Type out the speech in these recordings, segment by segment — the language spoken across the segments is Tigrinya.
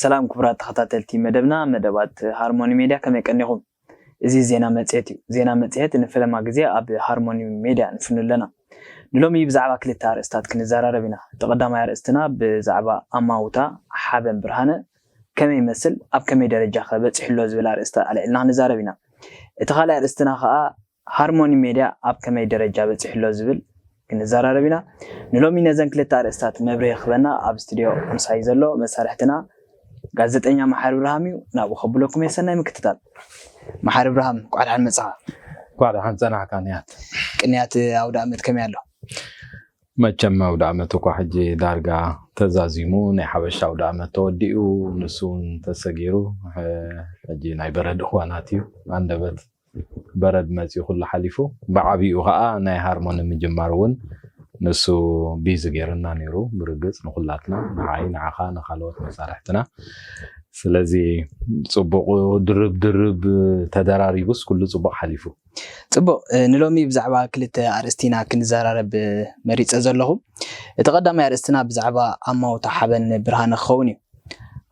ሰላም ክቡራት ተኸታተልቲ መደብና፣ መደባት ሃርሞኒ ሜድያ፣ ከመይ ቀኒኹም? እዚ ዜና መጽሔት እዩ። ዜና መጽሔት ንፈለማ ግዜ ኣብ ሃርሞኒ ሜድያ ንፍኑ ኣለና። ንሎሚ ብዛዕባ ክልተ ኣርእስታት ክንዘራረብ ኢና። እቲ ቀዳማይ ኣርእስትና ብዛዕባ ኣማውታ ሓበን ብርሃነ ከመይ ይመስል፣ ኣብ ከመይ ደረጃ ከ በጺሑ ኣሎ ዝብል ኣርእስቲ ኣልዒልና ክንዛረብ ኢና። እቲ ካልኣይ ኣርእስትና ከኣ ሃርሞኒ ሜድያ ኣብ ከመይ ደረጃ በጺሑ ኣሎ ዝብል ክንዘራረብ ኢና። ንሎሚ ነዘን ክልተ ኣርእስታት መብርሂ ክበና ኣብ ስቱድዮ ምሳይ ዘሎ መሳርሕትና ጋዜጠኛ መሓሪ ብርሃም እዩ። ናብኡ ከብለኩም እየ፣ ሰናይ ምክትታል። መሓሪ ብርሃም፣ ቋዕ ደሓን መጻኻ። ቋዕ ደሓን ጸናሕካ ንያት። ቅንያት ኣውደ ኣመት ከመይ ኣሎ? መቸም ኣውደ ኣመት እኳ ሕጂ ዳርጋ ተዛዚሙ፣ ናይ ሓበሻ ኣውደ ኣመት ተወዲኡ፣ ንሱ እውን ተሰጊሩ፣ ሕ-፣ ሕጂ ናይ በረድ እዋናት እዩ። ኣንደበት በረድ መጺኡ ኩሉ ሓሊፉ፣ ብዓቢኡ ኸኣ ናይ ሃርሞኒ ምጅማር እውን ንሱ ቢዚ ገይሩና ነይሩ። ብርግጽ ንኹላትና፣ ንዓይ፣ ንዓኻ፣ ንኻልኦት መሳርሕትና። ስለዚ ጽቡቕ ድርብ ድርብ ተደራሪቡስ ኩሉ ጽቡቕ ሓሊፉ። ጽቡቕ፣ እ፣ ንሎሚ ብዛዕባ ክልተ ኣርእስቲ ኢና ክንዘራረብ፣ እ፣ መሪጸ ዘለኹ። እቲ ቀዳማይ ኣርእስትና ብዛዕባ ኣማውታ ሓበን ብርሃነ ክኸውን እዩ።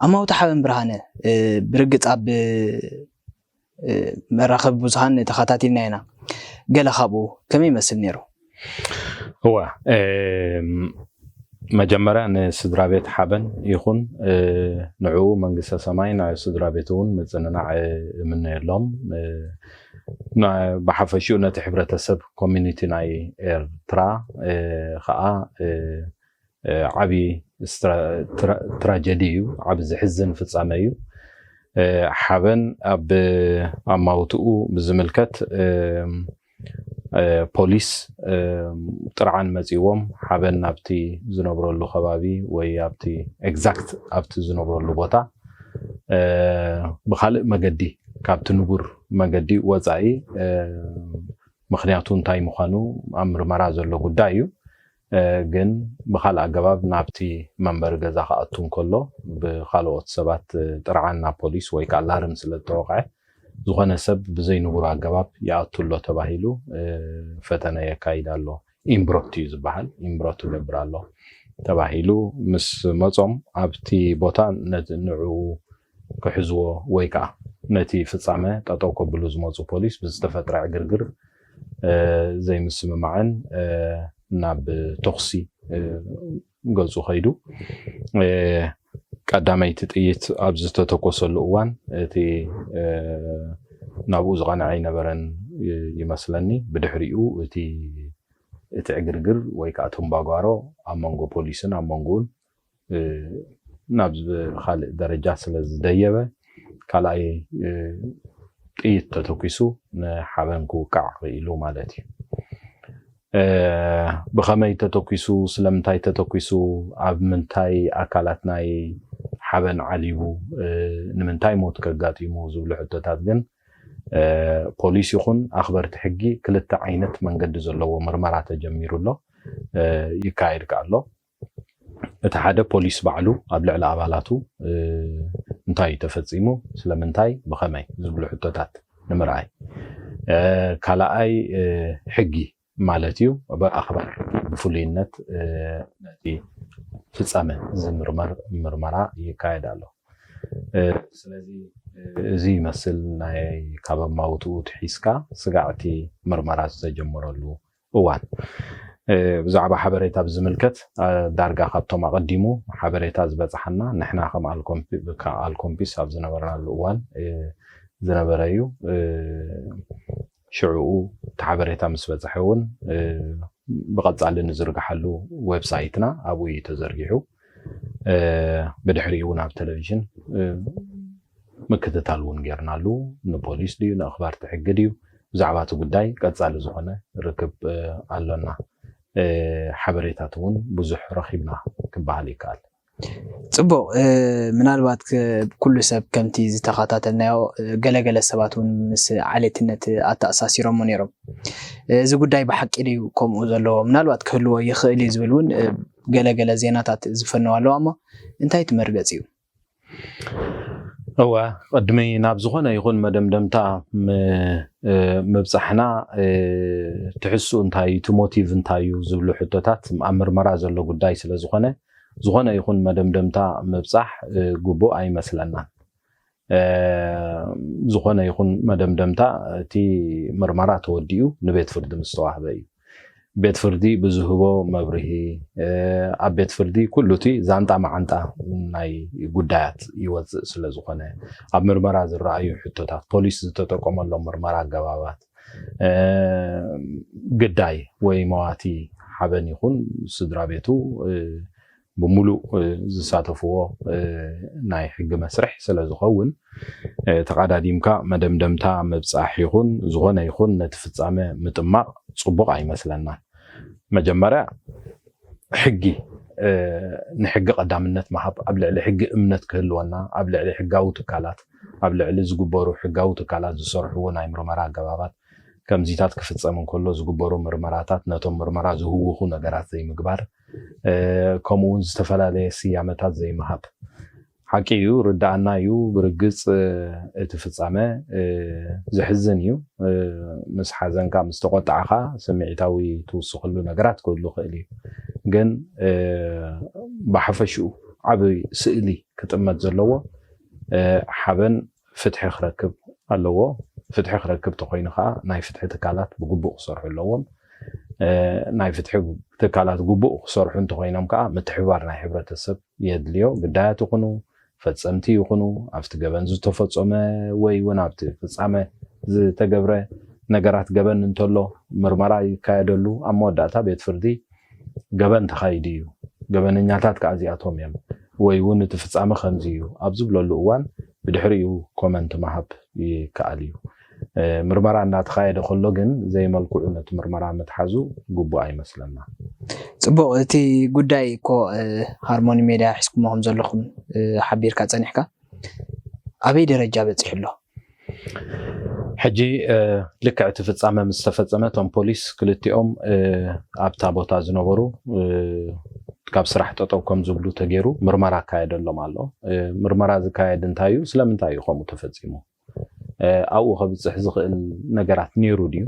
ኣማውታ ሓበን ብርሃነ፣ እ፣ ብርግጽ ኣብ፣ እ፣ መራኸቢ ብዙሃን ተኸታቲልና ኢና። ገለ ካብኡ ከመይ ይመስል ነይሩ? እወ፣ እም፣ መጀመርያ ንስድራ ቤት ሓበን ይኹን፣ እ፣ ንዕኡ መንግስተ ሰማይ፣ ንስድራ ቤቱ እውን ምጽንናዕ፣ እ፣ እምነየሎም። እ፣ ና-፣ ብሓፈሽኡ ነቲ ሕብረተሰብ፣ ኮሚኒቲ ናይ ኤርትራ፣ እ፣ ኸኣ፣ እ፣ እ፣ ዓቢ ስትራ-፣ ትራ-፣ ትራጀዲ እዩ፣ ዓቢ ዘሕዝን ፍጻመ እዩ። እ፣ ሓበን ኣብ ኣማውትኡ ብዝምልከት፣ እ፣ እ፣ ፖሊስ፣ እ፣ ጥርዓን መጺዎም ሓበን ናብቲ ዝነብረሉ ከባቢ ወይ ኣብቲ ኤግዛክት ኣብቲ ዝነብረሉ ቦታ፣ እ፣ ብኻልእ መገዲ፣ ካብቲ ንቡር መገዲ ወጻኢ፣ እ፣ ምኽንያቱ እንታይ ምዃኑ ኣብ ምርመራ ዘሎ ጉዳይ እዩ። እ፣ ግን ብኻልእ ኣገባብ ናብቲ መንበሪ ገዛ ክኣቱ እንከሎ ብኻልኦት ሰባት፣ እ፣ ጥርዓን ናብ ፖሊስ ወይ ከኣ ኣላርም ስለ ዝተወቕዐ፣ ዝኾነ ሰብ ብዘይንቡር ኣገባብ ይኣቱ ኣሎ ተባሂሉ፣ እ፣ ፈተነ የካይድ ኣሎ። ኢምብሮት እዩ ዝበሃል፣ ኢምብሮት ይገብር ኣሎ ተባሂሉ ምስ መጾም፣ ኣብቲ ቦታ ነቲ ንዕኡ ክሕዝዎ ወይ ከኣ ነቲ ፍጻመ ጠጠው ከብሉ ዝመጹ ፖሊስ ብዝተፈጥረ ዕግርግር፣ እ፣ ዘይምስምማዕን፣ እ፣ ናብ ተኹሲ፣ እ፣ ገጹ ከይዱ። እ፣ ቀዳመይቲ ጥይት ኣብ ዝተተኮሰሉ እዋን እቲ፣ እ፣ ናብኡ ዝቐንዐ ኣይነበረን ይ-፣ ይመስለኒ። ብድሕሪኡ እቲ፣ እቲ ዕግርግር ወይ ከኣ ትምባጓሮ ኣብ መንጎ ፖሊስን ኣብ መንጎኡን፣ እ፣ ናብ ዝ-፣ ካልእ ደረጃ ስለ ዝደየበ፣ ካልኣይ፣ እ፣ ጥይት ተተኲሱ ንሓበን ክውቃዕ ክኢሉ ማለት እዩ። እ፣ ብኸመይ ተተኲሱ፣ ስለምንታይ ተተኲሱ፣ ኣብ ምንታይ ኣካላት ናይ ሓበን ዓሊቡ፣ እ፣ ንምንታይ ሞት ከጋጢሙ ዝብሉ ሕቶታት ግን፣ እ፣ ፖሊስ ይኹን ኣኽበርቲ ሕጊ ክልተ ዓይነት መንገዲ ዘለዎ ምርመራ ተጀሚሩ ኣሎ፣ እ፣ ይካየድ ከኣ ኣሎ። እቲ ሓደ ፖሊስ ባዕሉ ኣብ ልዕሊ ኣባላቱ፣ እ፣ እንታይ እዩ ተፈጺሙ፣ ስለምንታይ፣ ብኸመይ ዝብሉ ሕቶታት ንምርኣይ። እ፣ ካልኣይ፣ እ፣ ሕጊ ማለት እዩ። ብኣኽባር ብፍሉይነት፣ እ፣ ነቲ ፍጻመ ዝምርመር ምርመራ ይካየድ ኣሎ። እ፣ ስለዚ፣ እ፣ እዚ ይመስል ናይ ካብ ኣማውትኡ ትሒዝካ ስጋዕ እቲ ምርመራ ዝተጀመረሉ እዋን። እ፣ ብዛዕባ ሓበሬታ ብዝምልከት፣ እ፣ ዳርጋ ካብቶም ኣቐዲሙ ሓበሬታ ዝበጽሓና ንሕና ከም ኣልኮምፒ-፣ ከ-፣ ኣልኮምፒስ ኣብ ዝነበርናሉ እዋን፣ እ፣ ዝነበረ እዩ። እ፣ ሽዕኡ እቲ ሓበሬታ ምስ በጽሐ እውን፣ እ፣ ብቐጻሊ ንዝርግሓሉ ዌብሳይትና ኣብኡ እዩ ተዘርጊሑ። እ፣ ብድሕሪኡ እውን ኣብ ቴሌቪዥን፣ እ፣ ምክትታል እውን ጌርናሉ። ንፖሊስ ድዩ፣ ንኣኽባርቲ ሕጊ ድዩ፣ ብዛዕባ እቲ ጉዳይ ቀጻሊ ዝኾነ ርክብ፣ እ፣ ኣሎና። እ፣ ሓበሬታት እውን ብዙሕ ረኺብና ክበሃል ይከኣል። ጽቡቕ፣ እ፣ ምናልባት ክ-፣ ኩሉ ሰብ ከምቲ ዝተኸታተልናዮ፣ እ፣ ገለገለ ሰባት እውን ምስ ዓሌትነት ኣተኣሳሲሮሞ ነይሮም። እ፣ እዚ ጉዳይ ብሓቂ ድዩ ከምኡ ዘለዎ? ምናልባት ክህልዎ ይኽእል እዩ ዝብል እውን፣ እ፣ ገለገለ ዜናታት ዝፈነው ኣለዋ። እሞ እንታይ እቲ መርገጺ እዩ? እወ፣ ቅድሚ ናብ ዝኾነ ይኹን መደምደምታ ም-፣ እ፣ ምብጻሕና፣ እ፣ ትሕዝትኡ እንታይ እዩ፣ እቲ ሞቲቭ እንታይ እዩ ዝብሉ ሕቶታት ኣብ ምርመራ ዘሎ ጉዳይ ስለ ዝኾነ፣ ዝኾነ ይኹን መደምደምታ ምብጻሕ ግቡእ ኣይመስለናን። ዝኾነ ይኹን መደምደምታ፣ እቲ ምርመራ ተወዲኡ ንቤት ፍርዲ ምስ ተዋህበ እዩ። ቤት ፍርዲ ብዝህቦ መብርሂ፣ ኣብ ቤት ፍርዲ ኩሉ እቲ ዛንጣ መዓንጣ ናይ ጉዳያት ይወፅእ ስለ ዝኾነ፣ ኣብ ምርመራ ዝረኣዩ ሕቶታት፣ ፖሊስ ዝተጠቀመሎም ምርመራ ኣገባባት፣ ግዳይ ወይ መዋቲ ሓበን ይኹን ስድራ ቤቱ ብምሉእ ዝሳተፍዎ ናይ ሕጊ መስርሕ ስለ ዝኸውን፣ ተቓዳዲምካ መደምደምታ ምብጻሕ ይኹን ዝኾነ ይኹን ነቲ ፍጻመ ምጥማቕ ጽቡቕ ኣይመስለናን። መጀመርያ ሕጊ፣ ንሕጊ ቀዳምነት ምሃብ፣ ኣብ ልዕሊ ሕጊ እምነት ክህልወና፣ ኣብ ልዕሊ ሕጋዊ ትካላት፣ ኣብ ልዕሊ ዝግበሩ ሕጋዊ ትካላት ዝሰርሕዎ ናይ ምርመራ ኣገባባት፣ ከምዚታት ክፍጸም እንከሎ ዝግበሩ ምርመራታት ነቶም ምርመራ ዝህውኹ ነገራት ዘይምግባር፣ ከምኡ እውን ዝተፈላለየ ስያመታት ዘይምሃብ። ሓቂ እዩ፣ ርዳኣና እዩ። ብርግጽ እቲ ፍጻመ ዘሕዝን እዩ። ምስ ሓዘንካ፣ ምስ ተቆጣዕካ ስምዒታዊ ትውስኽሉ ነገራት ክህሉ ይኽእል እዩ። ግን ብሓፈሽኡ ዓቢ ስእሊ ክጥመት ዘለዎ፣ ሓበን ፍትሒ ክረክብ ኣለዎ። ፍትሒ ክረክብ ተኮይኑ ከዓ ናይ ፍትሒ ትካላት ብግቡእ ክሰርሑ ኣለዎም። ናይ ፍትሒ ትካላት ግቡእ ክሰርሑ እንተኮይኖም ከዓ ምትሕብባር ናይ ሕብረተሰብ የድልዮ። ግዳያት ይኹኑ ፈጸምቲ ይኹኑ ኣብቲ ገበን ዝተፈጸመ ወይ እውን ኣብቲ ፍጻመ ዝተገብረ ነገራት ገበን እንተሎ ምርመራ ይካየደሉ። ኣብ መወዳእታ ቤት ፍርዲ ገበን ተኻይዱ እዩ፣ ገበነኛታት ከዓ እዚኣቶም እዮም ወይ እውን እቲ ፍጻመ ከምዚ እዩ ኣብ ዝብለሉ እዋን ብድሕሪኡ ኮመንት ምሃብ ይከኣል እዩ። ምርመራ እናተኻየደ ከሎ ግን ዘይመልክዑ ነቲ ምርመራ ምትሓዙ ግቡእ ኣይመስለና። ጽቡቕ፣ እቲ ጉዳይ እኮ ሃርሞኒ ሜድያ ሒዝኩሞ ከም ዘለኹም ሓቢርካ ጸኒሕካ ኣበይ ደረጃ በጺሑ ኣሎ? ሕጂ ልክዕ እቲ ፍጻመ ምስ ተፈጸመ እቶም ፖሊስ ክልቲኦም ኣብታ ቦታ ዝነበሩ ካብ ስራሕ ጠጠው ከም ዝብሉ ተገይሩ ምርመራ ኣካየደሎም ኣሎ። ምርመራ ዝካየድ እንታይ እዩ? ስለምንታይ እዩ ከምኡ ተፈጺሙ? ኣብኡ ከብጽሕ ዝኽእል ነገራት ነይሩ ድዩ?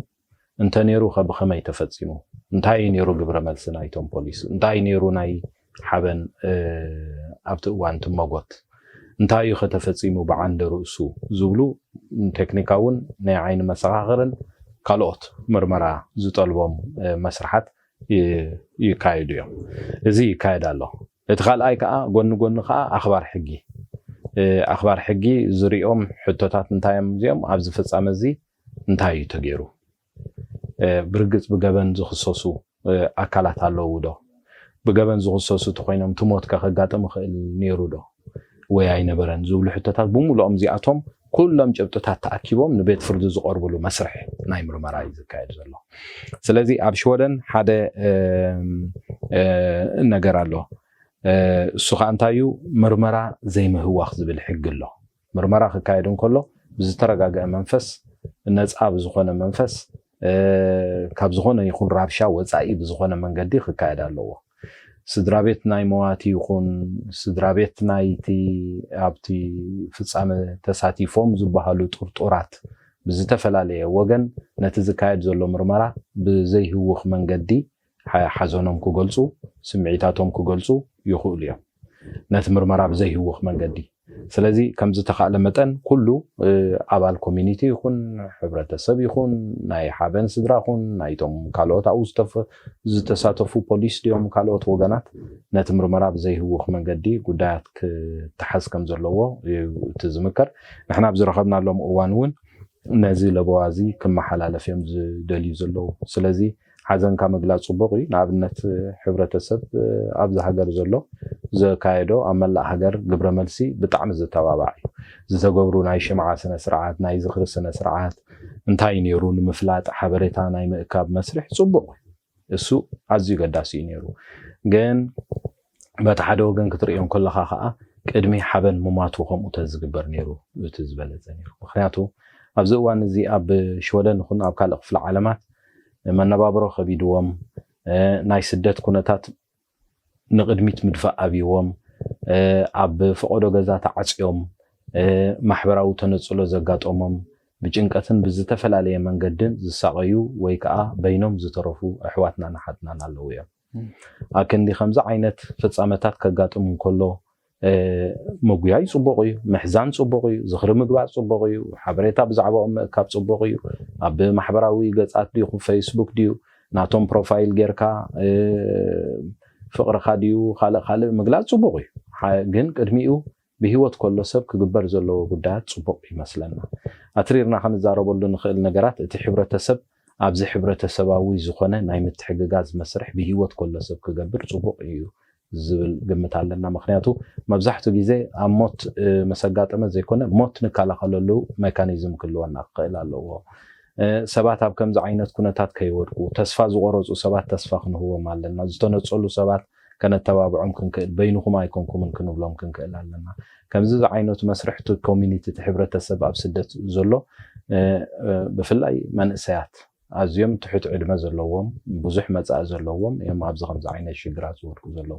እንተ ነይሩ ከ ብኸመይ ተፈጺሙ? እንታይ እዩ ነይሩ ግብረ መልሲ ናይቶም ፖሊስ? እንታይ እዩ ነይሩ ናይ ሓበን ኣብቲ እዋን ትመጎት? እንታይ እዩ ከተፈጺሙ ብዓንደ ርእሱ ዝብሉ ቴክኒካውን ናይ ዓይኒ መሰኻኽርን ካልኦት ምርመራ ዝጠልቦም መስርሓት ይካየዱ እዮም። እዚ ይካየድ ኣሎ። እቲ ካልኣይ ከዓ ጎኒ ጎኒ ከዓ ኣኽባር ሕጊ ኣኽባር ሕጊ ዝሪኦም ሕቶታት እንታይ እዮም እዚኦም ኣብዚ ፍጻመ እዚ እንታይ እዩ ተገይሩ? ብርግጽ ብገበን ዝኽሰሱ ኣካላት ኣለዉ ዶ? ብገበን ዝኽሰሱ እንተኮይኖም እቲ ሞት ከ ከጋጥም ይኽእል ነይሩ ዶ ወይ ኣይነበረን ዝብሉ ሕቶታት ብምሉኦም እዚኣቶም ኩሎም ጭብጥታት ተኣኪቦም ንቤት ፍርዲ ዝቐርብሉ መስርሕ ናይ ምርመራ እዩ ዝካየድ ዘሎ። ስለዚ ኣብ ሽወደን ሓደ ነገር ኣሎ። እሱ ከዓ እንታይ እዩ? ምርመራ ዘይምህዋኽ ዝብል ሕጊ ኣሎ። ምርመራ ክካየድ እንከሎ ብዝተረጋገአ መንፈስ፣ ነፃ ብዝኾነ መንፈስ፣ ካብ ዝኾነ ይኹን ራብሻ ወፃኢ ብዝኾነ መንገዲ ክካየድ ኣለዎ። ስድራ ቤት ናይ መዋቲ ይኹን ስድራ ቤት ናይቲ ኣብቲ ፍጻመ ተሳቲፎም ዝበሃሉ ጥርጡራት ብዝተፈላለየ ወገን ነቲ ዝካየድ ዘሎ ምርመራ ብዘይህውኽ መንገዲ ሓዘኖም ክገልጹ፣ ስምዒታቶም ክገልጹ ይኽእሉ እዮም። ነቲ ምርመራ ብዘይህውኽ መንገዲ። ስለዚ ከም ዝተኻእለ መጠን ኩሉ ኣባል ኮሚኒቲ ይኹን ሕብረተሰብ ይኹን ናይ ሓበን ስድራ ኹን ናይቶም ካልኦት ኣብኡ ዝተሳተፉ ፖሊስ ድዮም ካልኦት ወገናት ነቲ ምርመራ ብዘይህውኽ መንገዲ ጉዳያት ክተሓዝ ከም ዘለዎ እዩ እቲ ዝምከር። ንሕና ኣብ ዝረኸብናሎም እዋን እውን ነዚ ለበዋ እዚ ክመሓላለፍ እዮም ዝደልዩ ዘለዉ። ስለዚ ሓዘንካ ምግላፅ ፅቡቕ እዩ። ንኣብነት ሕብረተሰብ ኣብዚ ሃገር ዘሎ ዘካየዶ ኣብ መላእ ሃገር ግብረ መልሲ ብጣዕሚ ዝተባባዕ እዩ። ዝተገብሩ ናይ ሽምዓ ስነ ስርዓት፣ ናይ ዝኽሪ ስነ ስርዓት እንታይ ነይሩ ንምፍላጥ ሓበሬታ ናይ ምእካብ መስርሕ ፅቡቕ እዩ። እሱ ኣዝዩ ገዳሲ እዩ ነይሩ። ግን በቲ ሓደ ወገን ክትርእዮ እንከለኻ ከዓ ቅድሚ ሓበን ምማቱ ከምኡ ተዝግበር ነይሩ እቲ ዝበለፀ ነይሩ። ምክንያቱ ኣብዚ እዋን እዚ ኣብ ሽወደን ይኹን ኣብ ካልእ ክፍለ ዓለማት መነባብሮ ከቢድዎም ናይ ስደት ኩነታት ንቕድሚት ምድፋእ ኣብይዎም ኣብ ፈቐዶ ገዛ ተዓፅዮም ማሕበራዊ ተነፅሎ ዘጋጠሞም ብጭንቀትን ብዝተፈላለየ መንገድን ዝሳቐዩ ወይ ከዓ በይኖም ዝተረፉ ኣሕዋትናን ኣሓትናን ኣለዉ እዮም። ኣክንዲ ከምዚ ዓይነት ፍጻመታት ከጋጥም እንከሎ ምጉያይ ጽቡቕ እዩ፣ ምሕዛን ጽቡቕ እዩ፣ ዝኽሪ ምግባር ጽቡቕ እዩ፣ ሓበሬታ ብዛዕባኦም ምእካብ ጽቡቕ እዩ። ኣብ ማሕበራዊ ገጻት ድዩ ፌስቡክ ድዩ ናቶም ፕሮፋይል ጌርካ ፍቕርኻ ድዩ ካልእ ካልእ ምግላጽ ጽቡቕ እዩ። ግን ቅድሚኡ ብህይወት ከሎ ሰብ ክግበር ዘለዎ ጉዳያት ጽቡቕ ይመስለና። ኣትሪርና ክንዛረበሉ ንኽእል ነገራት እቲ ሕብረተሰብ ኣብዚ ሕብረተሰባዊ ዝኾነ ናይ ምትሕግጋዝ መስርሕ ብህይወት ከሎ ሰብ ክገብር ጽቡቕ እዩ ዝብል ግምት ኣለና። ምክንያቱ መብዛሕትኡ ግዜ ኣብ ሞት ምስ ኣጋጠመ ዘይኮነ ሞት ንከላኸለሉ ሜካኒዝም ክህልወና ክኽእል ኣለዎ። ሰባት ኣብ ከምዚ ዓይነት ኩነታት ከይወድቁ ተስፋ ዝቆረፁ ሰባት ተስፋ ክንህቦም ኣለና። ዝተነፀሉ ሰባት ከነተባብዖም ክንክእል በይንኹም ኣይኮንኩምን ክንብሎም ክንክእል ኣለና። ከምዚ ዝዓይነቱ መስርሕ እቲ ኮሚኒቲ እቲ ሕብረተሰብ ኣብ ስደት ዘሎ ብፍላይ መንእሰያት ኣዝዮም ትሑት ዕድመ ዘለዎም ብዙሕ መጻኢ ዘለዎም እዮም ኣብዚ ከምዚ ዓይነት ሽግራት ዝወድቁ ዘለዉ።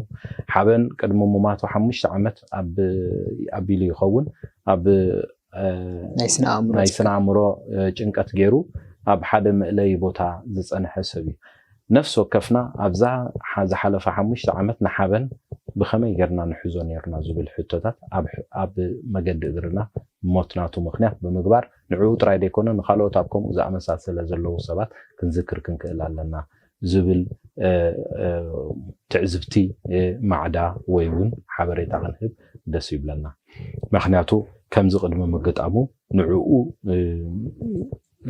ሓበን ቅድሚ ሙማቱ ሓሙሽተ ዓመት ኣቢሉ ይኸውን ኣብ ናይ ስነ ኣእምሮ ጭንቀት ገይሩ ኣብ ሓደ መእለይ ቦታ ዝጸንሐ ሰብ እዩ። ነፍሲ ወከፍና ኣብዛ ዝሓለፈ ሓሙሽተ ዓመት ንሓበን ብኸመይ ጌርና ንሕዞ ነርና ዝብል ሕቶታት ኣብ መገዲ እግርና ሞት ናቱ ምኽንያት ብምግባር ንዕኡ ጥራይ ዘይኮነ ንኻልኦት ኣብ ከምኡ ዝኣመሳሰለ ዘለዉ ሰባት ክንዝክር ክንክእል ኣለና ዝብል ትዕዝብቲ ማዕዳ ወይ እውን ሓበሬታ ክንህብ ደስ ይብለና። ምክንያቱ ከምዚ ቅድሚ ምግጣሙ ንዕኡ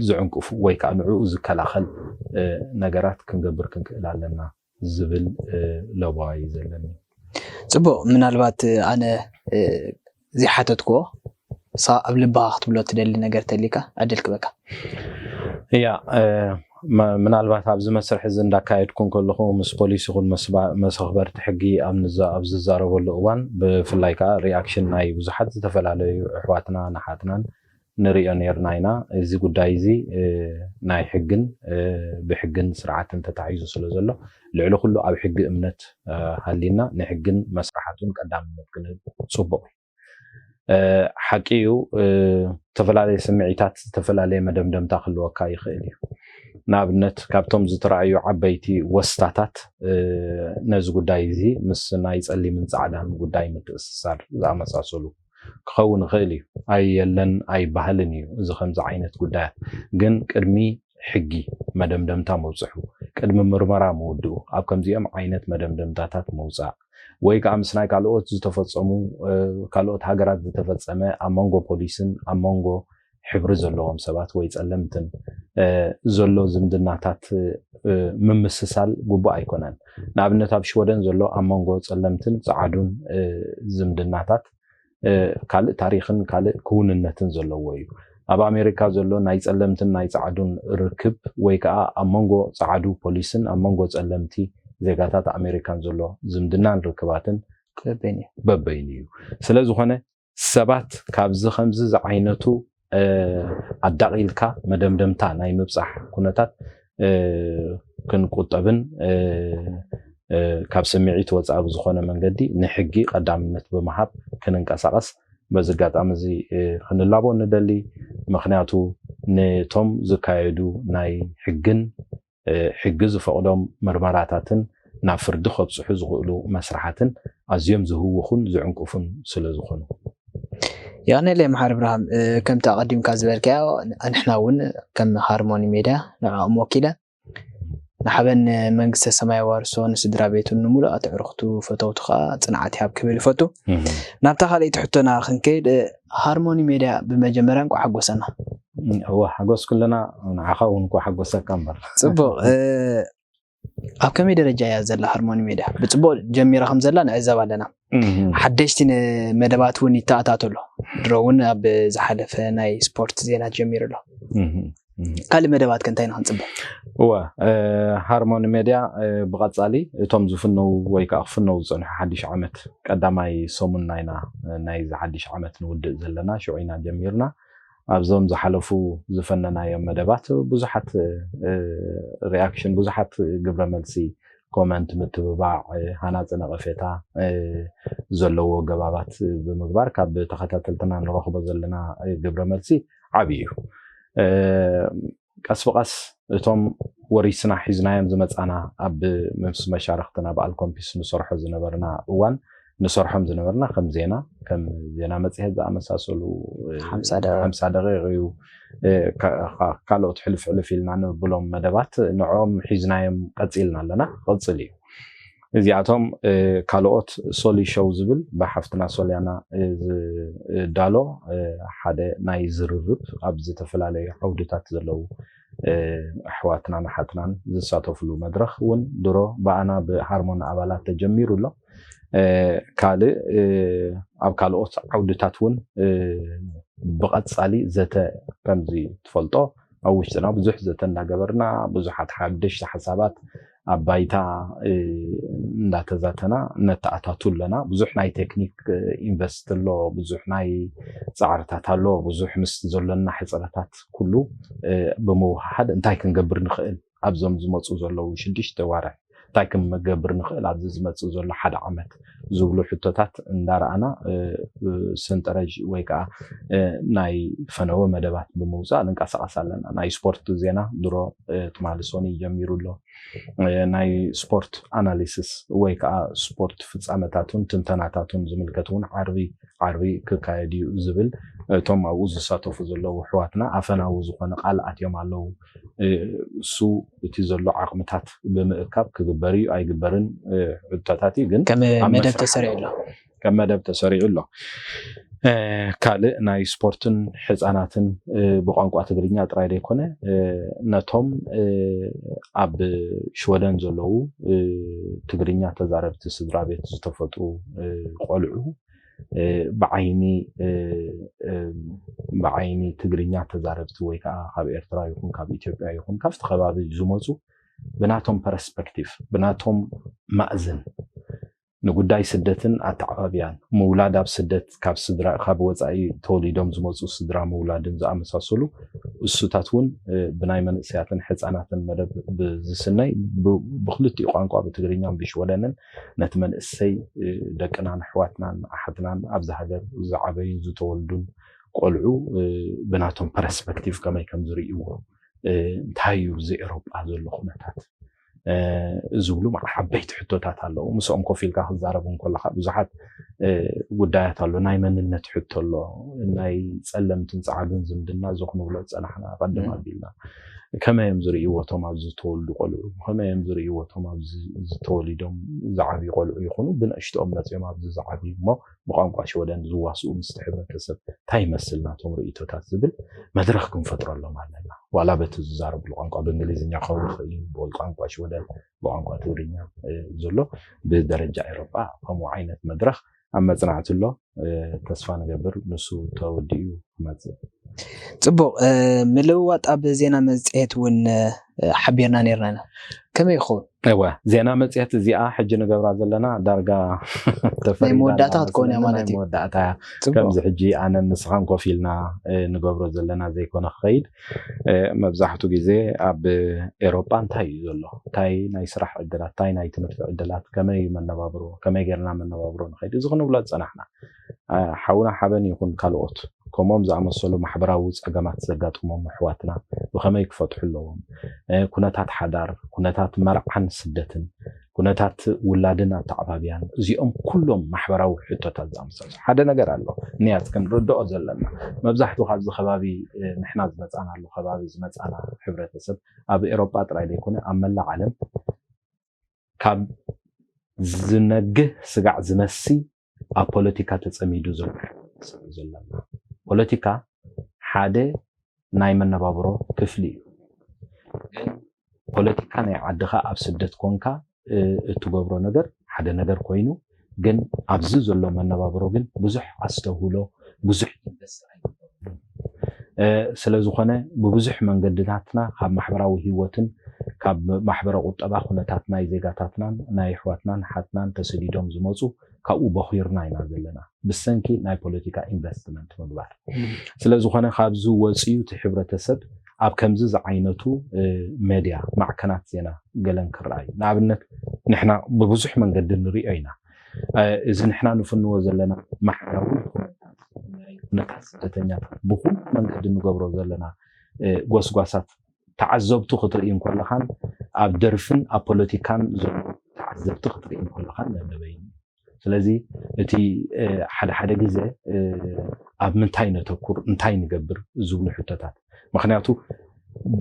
ዝዕንቅፉ ወይ ከዓ ንዕኡ ዝከላኸል ነገራት ክንገብር ክንክእል ኣለና ዝብል ለበዋ እዩ ዘለኒ። ፅቡቕ። ምናልባት ኣነ ዝሓተትክዎ ንስኻ ኣብ ልብኻ ክትብሎ ትደሊ ነገር ተሊካ ዕድል ክበካ። እያ ምናልባት ኣብዚ መስርሕ እዚ እንዳካየድኩ ከለኹ ምስ ፖሊስ ይኹን መሰኽበርቲ ሕጊ ኣብ ዝዛረበሉ እዋን ብፍላይ ከዓ ሪኣክሽን ናይ ብዙሓት ዝተፈላለዩ ኣሕዋትና ንሓትናን ንሪኦ ነርና ኢና። እዚ ጉዳይ እዚ ናይ ሕግን ብሕግን ስርዓትን ተታሒዙ ስለ ዘሎ ልዕሊ ኩሉ ኣብ ሕጊ እምነት ሃሊና ንሕግን መስርሓቱን ቀዳምነት ክንህብ ፅቡቕ እዩ። ሓቂ እዩ፣ ዝተፈላለየ ስምዒታት ዝተፈላለየ መደምደምታ ክህልወካ ይኽእል እዩ። ንኣብነት ካብቶም ዝተረኣዩ ዓበይቲ ወስታታት ነዚ ጉዳይ እዚ ምስ ናይ ፀሊምን ፃዕዳን ጉዳይ ምትእስሳር ዝኣመሳሰሉ ክኸውን ይኽእል እዩ። ኣይ የለን ኣይበሃልን እዩ እዚ ከምዚ ዓይነት ጉዳያት። ግን ቅድሚ ሕጊ መደምደምታ መብፅሑ፣ ቅድሚ ምርመራ ምውድኡ ኣብ ከምዚኦም ዓይነት መደምደምታታት ምውፃእ ወይ ከዓ ምስ ናይ ካልኦት ዝተፈፀሙ ካልኦት ሃገራት ዝተፈፀመ ኣብ መንጎ ፖሊስን ኣብ መንጎ ሕብሪ ዘለዎም ሰባት ወይ ፀለምትን ዘሎ ዝምድናታት ምምስሳል ግቡእ ኣይኮነን። ንኣብነት ኣብ ሽወደን ዘሎ ኣብ መንጎ ፀለምትን ፀዓዱን ዝምድናታት ካልእ ታሪኽን ካልእ ክውንነትን ዘለዎ እዩ። ኣብ ኣሜሪካ ዘሎ ናይ ፀለምትን ናይ ፀዓዱን ርክብ ወይ ከዓ ኣብ መንጎ ፀዓዱ ፖሊስን ኣብ መንጎ ፀለምቲ ዜጋታት ኣሜሪካን ዘሎ ዝምድናን ርክባትን በበይኑ እዩ። ስለ ዝኾነ ሰባት ካብዚ ከምዚ ዝዓይነቱ ኣዳቒልካ መደምደምታ ናይ ምብፃሕ ኩነታት ክንቁጠብን ካብ ስምዒት ወፃኢ ብዝኾነ መንገዲ ንሕጊ ቀዳምነት ብምሃብ ክንንቀሳቐስ በዚ ኣጋጣሚ እዚ ክንላቦ ንደሊ። ምክንያቱ ነቶም ዝካየዱ ናይ ሕግን ሕጊ ዝፈቕዶም ምርመራታትን ናብ ፍርዲ ከብፅሑ ዝኽእሉ መስርሓትን ኣዝዮም ዝህውኹን ዝዕንቅፉን ስለ ዝኾኑ። የቐንየለይ መሓሪ ብርሃም፣ ከምቲ ኣቐዲምካ ዝበልካዮ ንሕና እውን ከም ሃርሞኒ ሜድያ ንዕኦም ወኪለ ንሓበን መንግስተ ሰማይ የዋርሶ ንስድራ ቤቱን ንምሉእ ኣትዕርኽቱ ፈተውቱ ከዓ ፅንዓት ይሃብ ክብል ይፈቱ። ናብታ ካልኣይቲ ሕቶና ክንከይድ ሃርሞኒ ሜድያ ብመጀመርያ እንኳዕ ሓጎሰና። እወ ሓጎስ ኩልና ንዓኻ እውን እንኳዕ ሓጎሰካ እምበር። ፅቡቕ ኣብ ከመይ ደረጃ እያ ዘላ ሃርሞኒ ሜድያ? ብፅቡቕ ጀሚራ ከም ዘላ ንዕዘብ ኣለና። ሓደሽቲ መደባት እውን ይተኣታተሎ። ድሮ እውን ኣብ ዝሓለፈ ናይ ስፖርት ዜና ጀሚሩ ኣሎ። ካልእ መደባት ከ እንታይ ኢና ክንፅበ? እወ ሃርሞኒ ሜድያ ብቐፃሊ እቶም ዝፍነው ወይ ከዓ ክፍነው ዝፀንሑ ሓድሽ ዓመት ቀዳማይ ሰሙን ናይና ናይዚ ሓድሽ ዓመት ንውድእ ዘለና ሽዑ ኢና ጀሚርና። ኣብዞም ዝሓለፉ ዝፈነናዮም መደባት ብዙሓት ሪኣክሽን ብዙሓት ግብረ መልሲ ኮመንት ምትብባዕ ሃናፂ ነቐፌታ ዘለዎ ገባባት ብምግባር ካብ ተኸታተልትና ንረኽቦ ዘለና ግብረ መልሲ ዓብዪ እዩ። ቀስ ብቐስ እቶም ወሪስና ሒዝናዮም ዝመጻና ኣብ ምስ መሻርክትና በዓል ኮምፒስ ንሰርሖ ዝነበርና እዋን ንሰርሖም ዝነበርና ከም ዜና ከም ዜና መጽሔት ዝኣመሳሰሉ ሓምሳ ደቂቕ። ሓምሳ ደቂቕ እዩ ካልኦት ሕልፍ ሕልፍ ኢልና ንብሎም መደባት ንዕኦም ሒዝናዮም ቀጺልና ኣለና። ክቕጽል እዩ። እዚኣቶም ካልኦት ሶሊ ሾው ዝብል ብሓፍትና ሶልያና ዝዳሎ ሓደ ናይ ዝርርብ ኣብ ዝተፈላለዩ ዓውድታት ዘለዉ ኣሕዋትናን ኣሓትናን ዝሳተፍሉ መድረኽ እውን ድሮ ብኣና ብሃርሞን ኣባላት ተጀሚሩ ኣሎ። ካልእ ኣብ ካልኦት ዓውድታት እውን ብቐጻሊ ዘተ ከምዚ ትፈልጦ ኣብ ውሽጥና ብዙሕ ዘተ እንዳገበርና ብዙሓት ሓደሽቲ ሓሳባት ኣብ ባይታ እንዳተዛተና ነተኣታቱ ኣለና። ብዙሕ ናይ ቴክኒክ ኢንቨስት ኣሎ፣ ብዙሕ ናይ ጻዕርታት ኣሎ፣ ብዙሕ ምስ ዘሎና ሕጽረታት ኩሉ ብምውሓድ እንታይ ክንገብር ንኽእል ኣብዞም ዝመፁ ዘለዉ ሽዱሽተ ዋርሕ እንታይ ክንገብር ንኽእል ኣብዚ ዝመፅእ ዘሎ ሓደ ዓመት ዝብሉ ሕቶታት እንዳረኣና ሰንጠረዥ ወይ ከዓ ናይ ፈነወ መደባት ብምውፃእ ንንቀሳቀስ ኣለና። ናይ ስፖርት ዜና ድሮ ትማሊ ሶኒ ጀሚሩ ኣሎ። ናይ ስፖርት ኣናሊሲስ ወይ ከዓ ስፖርት ፍፃመታቱን ትንተናታቱን ዝምልከት እውን ዓርቢ ዓርቢ ክካየድ እዩ ዝብል እቶም ኣብኡ ዝሳተፉ ዘለዉ ኣሕዋትና ኣፈናዊ ዝኾነ ቃል ኣትዮም ኣለዉ። እሱ እቲ ዘሎ ዓቕምታት ብምእካብ ክግበር እዩ ኣይግበርን ሕቶታት እዩ። ግን ከም መደብ ተሰሪዑ ኣሎ። ከም መደብ ተሰሪዑ ኣሎ። ካልእ ናይ ስፖርትን ሕፃናትን ብቋንቋ ትግርኛ ጥራይ ዘይኮነ ነቶም ኣብ ሽወደን ዘለዉ ትግርኛ ተዛረብቲ ስድራ ቤት ዝተፈጥሩ ቆልዑ ብዓይኒ ብዓይኒ ትግርኛ ተዛረብቲ ወይ ከዓ ካብ ኤርትራ ይኹን ካብ ኢትዮጵያ ይኹን ካብቲ ከባቢ ዝመፁ ብናቶም ፐርስፐክቲቭ ብናቶም ማእዝን ንጉዳይ ስደትን ኣተዓባብያን ምውላድ ኣብ ስደት ካብ ስድራ ካብ ወፃኢ ተወሊዶም ዝመፁ ስድራ ምውላድን ዝኣመሳሰሉ እሱታት እውን ብናይ መንእሰያትን ሕፃናትን መደብ ብዝስነይ ብክልቲኡ ቋንቋ ብትግርኛን ብሽወደንን ነቲ መንእሰይ ደቅናን ኣሕዋትናን ኣሓትናን ኣብዚ ሃገር ዝዓበዩን ዝተወልዱን ቆልዑ ብናቶም ፐርስፐክቲቭ ከመይ ከም ዝርእይዎ እንታይ እዩ እዚ ኤሮጳ ዘሎ ኩነታት ዝብሉ ዓበይቲ ሕቶታት ኣለዉ። ምስኦም ኮፍ ኢልካ ክዛረብ እንከለካ ብዙሓት ጉዳያት ኣሎ። ናይ መንነት ሕቶ ኣሎ። ናይ ጸለምትን ጸዓዱን ዝምድና እዚ ክንብሎ ዝጸናሕና ቀደም ኣቢልና ከመይ እዮም ዝርእይዎ እቶም ኣብዚ ዝተወልዱ ቆልዑ? ከመይ እዮም ዝርእይዎ እቶም ኣብዚ ዝተወሊዶም ዝዓብዩ ቆልዑ ይኹኑ ብንእሽትኦም መጺኦም ኣብዚ ዝዓብዩ እሞ ብቋንቋ ሽወደን ዝዋስኡ ምስቲ ሕብረተሰብ እንታይ ይመስል ናቶም ርእይቶታት ዝብል መድረኽ ክንፈጥረሎም ኣለና። ዋላ በቲ ዝዛረብሉ ቋንቋ ብእንግሊዝኛ ክኸውን ይኽእል እዩ፣ ብቋንቋ ሽወደን፣ ብቋንቋ ትግርኛ ዘሎ ብደረጃ ኤሮጳ ከምኡ ዓይነት መድረኽ ኣብ መጽናዕቲ ኣሎ። ተስፋ ንገብር ንሱ ተወዲኡ ክመጽእ። ጽቡቕ ምልውዋጥ ኣብ ዜና መጽሔት እውን ሓቢርና ነርና ኢና። ከመይ ይኸውን? እወ፣ ዜና መጽሔት እዚኣ ሕጂ ንገብራ ዘለና ዳርጋ ናይ መወዳእታ ክትከውን እያ ማለት እዩ። መወዳእታ ከምዚ ሕጂ ኣነን ንስኻን ኮፍ ኢልና ንገብሮ ዘለና ዘይኮነ ክኸይድ መብዛሕቱ ግዜ ኣብ ኤሮጳ እንታይ እዩ ዘሎ፣ እንታይ ናይ ስራሕ ዕድላት፣ እንታይ ናይ ትምህርቲ ዕድላት፣ ከመይ እዩ መነባብሮ፣ ከመይ ጌርና መነባብሮ ንኸይድ እዚ ክንብሎ ዝጸናሕና። ሓውና ሓበን ይኹን ካልኦት ከምኦም ዝኣመሰሉ ማሕበራዊ ጸገማት ዘጋጥሞም ኣሕዋትና ብኸመይ ክፈትሑ ኣለዎም? ኩነታት ሓዳር፣ ኩነታት መርዓን ስደትን፣ ኩነታት ውላድን ኣተዓባብያን፣ እዚኦም ኩሎም ማሕበራዊ ሕቶታት ዝኣመሳሰሉ ሓደ ነገር ኣሎ። ንያት ክንርድኦ ዘለና መብዛሕትኡ ካብዚ ከባቢ ንሕና ዝመጻናሉ ከባቢ ዝመጻና ሕብረተሰብ ኣብ ኤሮጳ ጥራይ ዘይኮነ ኣብ መላእ ዓለም ካብ ዝነግህ ስጋዕ ዝመሲ ኣብ ፖለቲካ ተጸሚዱ ዘሎ ሕብረተሰብ እዩ ዘለና። ፖለቲካ ሓደ ናይ መነባብሮ ክፍሊ እዩ። ግን ፖለቲካ ናይ ዓድኻ ኣብ ስደት ኮንካ እትገብሮ ነገር ሓደ ነገር ኮይኑ ግን ኣብዚ ዘሎ መነባብሮ ግን ብዙሕ ኣስተውህሎ ብዙሕ ኢንቨስት ኣይገብረሉ። ስለዝኾነ ብብዙሕ መንገድታትና ካብ ማሕበራዊ ህይወትን ካብ ማሕበረ ቁጠባ ኩነታት ናይ ዜጋታትናን ናይ ኣሕዋትናን ሓትናን ተሰዲዶም ዝመፁ ካብኡ በኺርና ኢና ዘለና ብሰንኪ ናይ ፖለቲካ ኢንቨስትመንት ምግባር። ስለዝኾነ ካብዚ ወፂኡ እቲ ሕብረተሰብ ኣብ ከምዚ ዝዓይነቱ ሜድያ ማዕከናት ዜና ገለን ክረኣዩ ንኣብነት ንሕና ብብዙሕ መንገዲ ንሪኦ ኢና። እዚ ንሕና ንፍንዎ ዘለና ማሕበራዊ ኩነታት ናይ ኩነታት ስደተኛታት ብኩሉ መንገዲ ንገብሮ ዘለና ጎስጓሳት ተዓዘብቱ ክትርኢ እንከለኻን ኣብ ደርፍን ኣብ ፖለቲካን ዘሎ ተዓዘብቲ ክትርኢ እንከለኻን ለለበይን። ስለዚ እቲ ሓደ ሓደ ግዜ ኣብ ምንታይ ነተኩር፣ እንታይ ንገብር ዝብሉ ሕቶታት፣ ምክንያቱ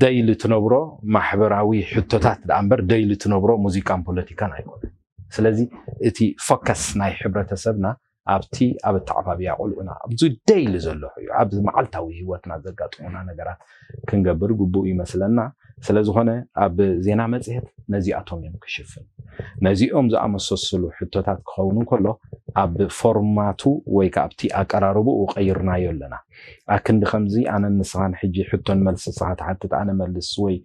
ደይሊ ትነብሮ ማሕበራዊ ሕቶታት ደኣ እምበር ደይሊ ትነብሮ ሙዚቃን ፖለቲካን ኣይኮነን። ስለዚ እቲ ፎከስ ናይ ሕብረተሰብና ኣብቲ ኣብ ኣተዓባብያ ቆልዑና ኣብዚ ደይሊ ዘሎ እዩ፣ ኣብዚ መዓልታዊ ህይወትና ዘጋጥሙና ነገራት ክንገብር ግቡእ ይመስለና። ስለዝኾነ ኣብ ዜና መፅሄት ነዚኣቶም እዮም ክሽፍን። ነዚኦም ዝኣመሰስሉ ሕቶታት ክኸውን እንከሎ ኣብ ፎርማቱ ወይ ከዓ ኣብቲ ኣቀራርብኡ ቀይርናዮ ኣለና። ኣክንዲ ከምዚ ኣነን ንስኻን ሕጂ ሕቶን መልሲ ንስኻ ትሓትት ኣነ መልስ ወይ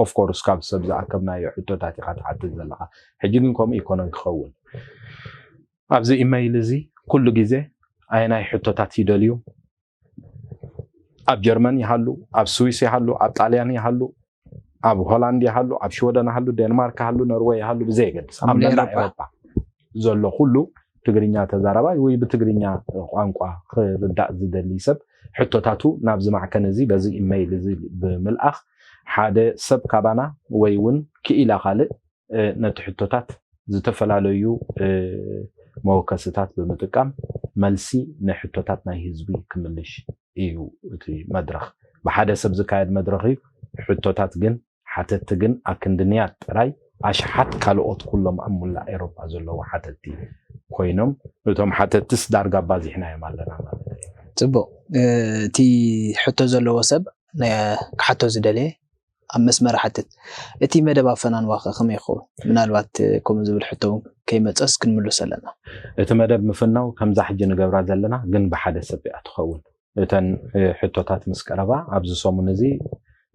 ኦፍኮርስ ካብ ሰብ ዝኣከብናዮ ሕቶታት ኢኻ ትሓትት ዘለኻ። ሕጂ ግን ከምኡ ይኮነን ክኸውን። ኣብዚ ኢመይል እዚ ኩሉ ግዜ ኣየናይ ሕቶታት ይደልዩ? ኣብ ጀርመን ይሃሉ፣ ኣብ ስዊስ ይሃሉ፣ ኣብ ጣልያን ይሃሉ፣ ኣብ ሆላንድ ይሃሉ፣ ኣብ ሽወደን ይሃሉ፣ ዴንማርክ ይሃሉ፣ ኖርወይ ይሃሉ፣ ብዘየገድስ ኣብ መላእ ኤውሮጳ ዘሎ ኩሉ ትግርኛ ተዛራባይ ወይ ብትግርኛ ቋንቋ ክርዳእ ዝደሊ ሰብ ሕቶታቱ ናብዚ ማዕከን እዚ በዚ ኢመይል እዚ ብምልኣኽ ሓደ ሰብ ካባና ወይ እውን ክኢላ ካልእ ነቲ ሕቶታት ዝተፈላለዩ መወከስታት ብምጥቃም መልሲ ንሕቶታት ናይ ህዝቢ ክምልሽ እዩ እቲ መድረኽ። ብሓደ ሰብ ዝካየድ መድረኽ እዩ። ሕቶታት ግን ሓተቲ ግን ኣክንዲ ንያት ጥራይ ኣሽሓት ካልኦት ኩሎም ኣብ ሙላእ ኤሮፓ ዘለዉ ሓተቲ ኮይኖም እቶም ሓተትስ ዳርጋ ኣባዚሕናዮም ኣለና ማለት እዩ። ጽቡቕ። እቲ ሕቶ ዘለዎ ሰብ ክሓቶ ዝደለየ ኣብ መስመር ሓትት። እቲ መደብ ኣፈናንዋ ከ ከመይ ይኸውን? ምናልባት ከምኡ ዝብል ሕቶ እውን ከይመፀስ ክንምልሶ ኣለና። እቲ መደብ ምፍናው ከምዛ ሕጂ ንገብራ ዘለና ግን ብሓደ ሰብ እያ ትኸውን። እተን ሕቶታት ምስ ቀረባ ኣብዚ ሰሙን እዚ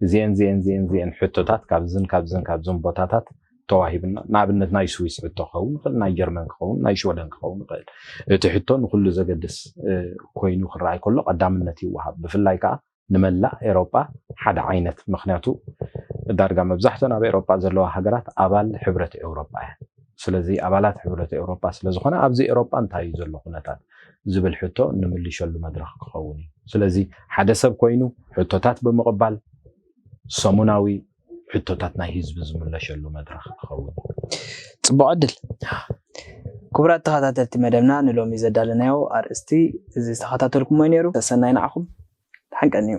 እዚአን እዚአን እዚአን እዚአን ሕቶታት ካብዝን ካብዝን ካብዝን ቦታታት ተዋሂብና። ንኣብነት ናይ ስዊስ ሕቶ ክኸውን ይኽእል፣ ናይ ጀርመን ክኸውን፣ ናይ ሽወደን ክኸውን ይኽእል። እቲ ሕቶ ንኩሉ ዘገድስ ኮይኑ ክረኣይ ከሎ ቀዳምነት ይወሃብ። ብፍላይ ከዓ ንመላእ ኤሮጳ ሓደ ዓይነት፣ ምክንያቱ ዳርጋ መብዛሕተን ኣብ ኤሮጳ ዘለዋ ሃገራት ኣባል ሕብረት ኤውሮጳ እየን። ስለዚ ኣባላት ሕብረት ኤውሮጳ ስለዝኾነ ኣብዚ ኤሮጳ እንታይ እዩ ዘሎ ኩነታት ዝብል ሕቶ ንምልሸሉ መድረኽ ክኸውን እዩ። ስለዚ ሓደ ሰብ ኮይኑ ሕቶታት ብምቕባል ሰሙናዊ ሕቶታት ናይ ህዝቢ ዝምለሸሉ መድረኽ ክኸውን እዩ። ፅቡቅ ዕድል። ክቡራት ተኸታተልቲ መደብና ንሎሚ ዘዳለናዮ ኣርእስቲ እዚ ዝተኸታተልኩሞ ነይሩ። ሰናይ ንዓኹም። ተሓንቀንዩ።